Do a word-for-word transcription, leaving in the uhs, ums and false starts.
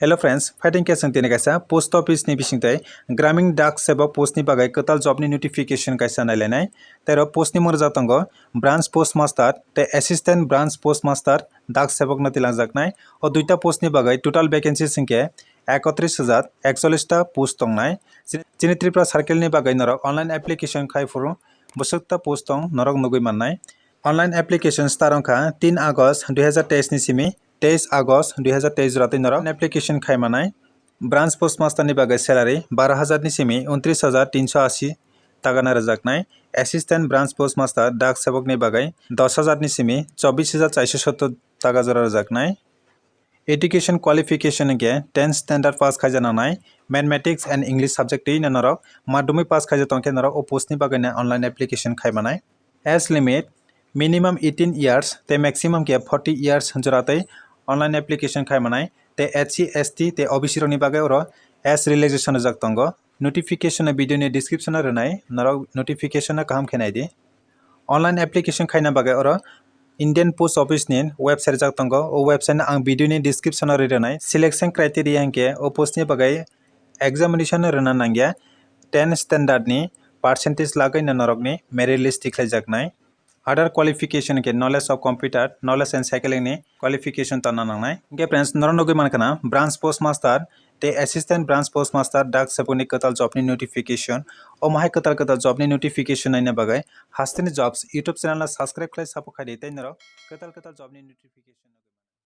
Hello friends, fighting case tini kaisa post office ni bisingtwi Gramin Dak Sevak post ni bagwi kwtal job ni notification kaisa nailainai. Tei ro post ni mung rijak tongo branch post master tei assistant branch post master Dak Sevak no tilangjaknai. O duita post ni bagwi total vacancy hwnkhe ekotris hajar ekchollis ta post tongnai. Chini, chini Tripura circle ni bagwi norok online application khai phuru bwswk ta post tong norok nugwi mannai. Online application start wngkha tin August dui hazar teis ni simi teis August dui hazar teis jora twi norok application khai manai. Branch post master ni bagwi salary baro hajar ni simi untris hajar tinso asi taka na rwjaknai. Assistant branch post master Dak Sevak ni bagwi dos hajar ni simi chobbish hajar charso sottor taka jora rwjaknai. Education qualification hwnkhe ten standard pass khaija nangnai, mathematics and English subject twi norok madhyamik pass khaija tongkhe norok o post ni bagwi online application khai manai. Age limit minimum eighteen years tei maximum khe forty years jora tei online application khai manai. Tei S C, S T tei O B C rokni bagwi oro age relaxation rijak tongo. Notification no video ni description o rwnai, norok notification no kaham khe naidi. Online application khaina bagwi oro Indian Post Office ni website rijak tongo. O website no ang video ni description o rwi rwnai. Selection criteria hwnkhe o post ni bagwi examination rwna nangya ten standard ni percentage lagwi no norokni merit list tikhlaijaknai. Other qualification hwnkhe knowledge of computer, knowledge and cycling ni qualification tonna nangnai. Hwnkhe friends, norok nugwi mankha na branch post master tei assistant branch post master Dak Sevak ni kwtal job ni notification. Omo hai kwtal kwtal job ni notification naina bagwi Hasteni Jobs YouTube channel no subscribe khlai support khaidi tei norok kwtal kwtal job ni notification.